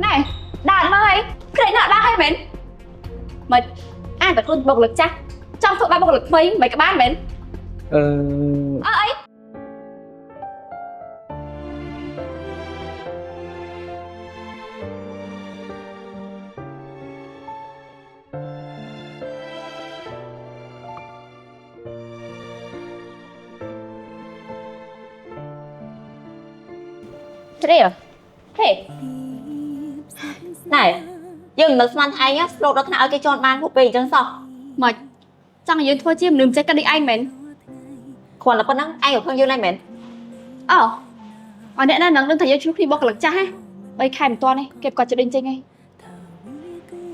ណែដាក់មើលហើយព្រេកណាស់ដាក់ហើយមែនមិនអានតែខ្លួនបុគ្គលិកចាស់ចង់ធ្វើបែបបុគ្គលិកថ្មីមិនក៏បានមែនអឺអើអីជ្រាហេណែយើងមិននឹកស្មានថាឯងស្លូតដល់ថ្នាក់ឲ្យគេជន់បានពួកពេលអញ្ចឹងសោះ មិនចង់ឲ្យយើងធ្វើជាមនុស្សចេះគិតដូចឯងមែន គ្រាន់តែប៉ុណ្ណឹងឯងក៏ខឹងយើងដែរមែន អូអរអ្នកណានឹងដឹងថាយើងឆ្លោះគ្នាបុគ្គលិកចាស់ហ៎3ខែមិនទាន់ទេគេប្រកាសចិត្តដេញចេញហី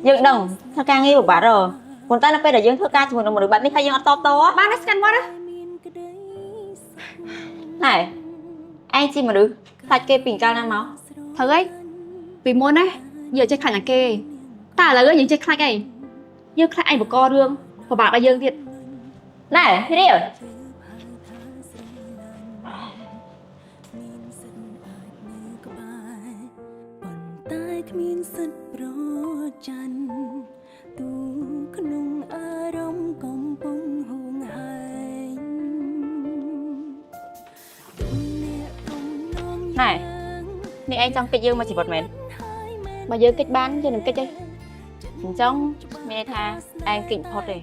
យើងដឹងថាការងារពិបាកប៉ុន្តែនៅពេលដែលយើងធ្វើការជាមួយនឹងមនុស្សបែបនេះហើយយើងអត់តបត បានទេស្កាន់មកណា ណែឯងជាមនុស្សខ្លាចគេពីកាលណាមក ត្រូវហីពីមុនណាយើងចេះខ្លាចតែគេតែឥឡូវយើងចេះខ្លាចអីយើងខ្លាចឯងបករឿងពិបាកដល់យើងទៀត ណែរៀល តែគ្មានសិទ្ធប្រច័នទូក្នុងអារម្មណ៍កំពុងហួងហែង ណែនេះឯងចង់កិច្ចយើងមកជីវិតមែន បើយើងកិច្ចបានយើងនឹងកិច្ចឯង អញ្ចឹងមានន័យថាឯងកិច្ចផុតទេ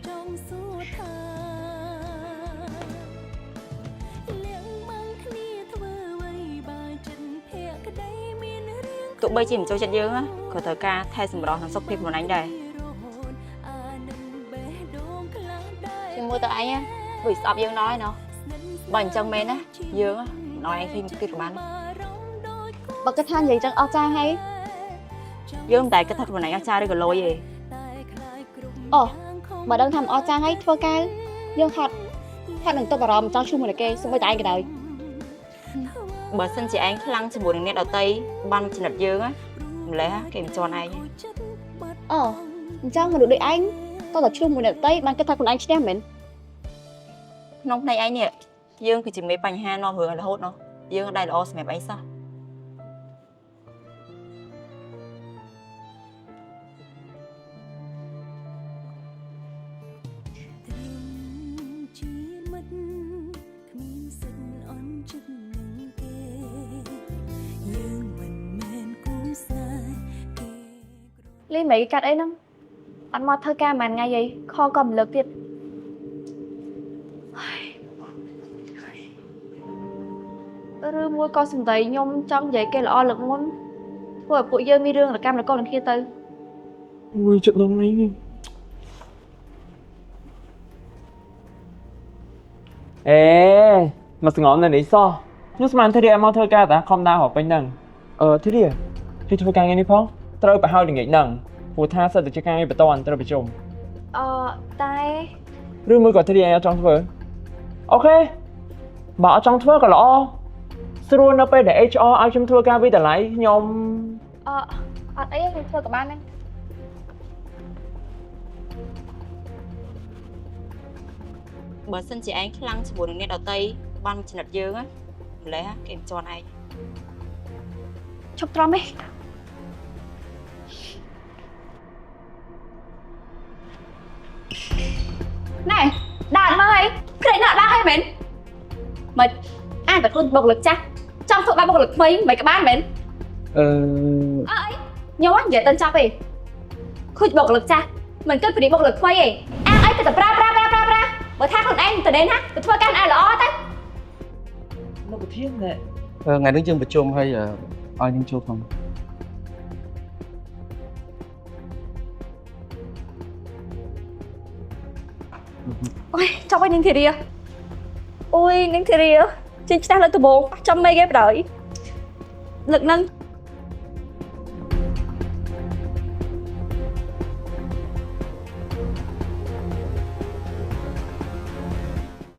ទោះបីជាមិនចូលចិត្តយើងក៏ត្រូវការថែសម្រស់និងសុខភាពខ្លួនឯងដែរជាមួយតើឯងដូចស្អប់យើងដល់ហើយណោះបើអញ្ចឹងមែនណាយើងមិនឲ្យឯងឃើញទៀតក៏បាន បើគិតថានិយាយចឹងអស់ចាហើយ យើងមិនតែគិតថាខ្លួនឯងអស្ចារ្យឬក៏លយទេ អូបើដឹងថាមិនអស់ចាហើយធ្វើការយើងហត់ហត់នឹងទប់អារម្មណ៍ចង់ឈ្មោះមួយគេសូម្បីតែឯងក៏ដោយ បើសិនជាឯងខ្លាំងជាមួយនឹងអ្នកដតីបានចំណិតយើងម្លេះគេមិនជន់ឯង អូអញ្ចឹងមនុស្សដូចឯងតោះតែឈ្លោះមួយអ្នកដទៃបានគិតថាខ្លួនឯងឈ្នះមែន ក្នុងភ្នែកឯងនេះយើងគឺជាមេបញ្ហានាំរឿងរហូតណោះយើងអត់ដែលល្អសម្រាប់ឯងសោះ ជាមិត្តគ្មានសិទ្ធអន់ចិត្តនឹងគេយើងមិនមែនគូស្នេហ៍គេ លីមិនគេកាត់អីហ្នឹងអត់មកធ្វើការប៉ុន្មានថ្ងៃអីខក៏មិនលើកទៀតឬមួយក៏សំដីខ្ញុំចង់និយាយគេល្អលើកមុនធ្វើឲ្យពួកយើងមានរឿងរកម្មរកនឹងគ្នាទៅ អូយចិត្តដល់នេះអេមកស្ងំនៅនេះសោះខ្ញុំស្មានធីរីមកធ្វើការតាខំដើររកពេញហ្នឹងអឺធីរីធីធ្វើការថ្ងៃនេះផងត្រូវប្រហែលល្ងាចហ្នឹងព្រោះថាសិតតែជាការងារបន្ទាន់ត្រូវប្រជុំ អឺតែ ឬមួយក៏ធីរីឯងអត់ចង់ធ្វើអូខេបើអត់ចង់ធ្វើក៏ល្អស្រួលនៅពេលដែល HR ឲ្យខ្ញុំធ្វើការវិតម្លៃខ្ញុំ អឺអត់អីខ្ញុំធ្វើក៏បានដែរ បើសិនជាឯងខ្លាំងជាមួយនឹងអ្នកដតីបានចំណិតយើងម្លេះគេមិនជន់ឯង ឈប់ត្រំឯងណែដាក់មើលហើយព្រេកណាស់ដាក់ហើយមែនមិនអានតែខ្លួនបុគ្គលិកចាស់ចង់ធ្វើបែបបុគ្គលិកថ្មីមិនក៏បានមែន អឺ អើអីខ្ញុំនិយាយទៅចប់ទេខូចបុគ្គលិកចាស់មិនគិតពីបុគ្គលិកថ្មីទេអាងអីទៅតែប្រាប្រាប្រាប្រាប្រាបើថាខ្លួនឯងទៅនេះណាទៅធ្វើការឯងល្អទៅ លោកប្រធានណែ ថ្ងៃនេះយើងប្រជុំហើយឲ្យខ្ញុំចូលផង អូយចប់ហើយនាងធីរាអូយនាងធីរាចេញឆ្នះលើកដំបូងប៉ះចំមេគេបណ្ដោយលើកហ្នឹង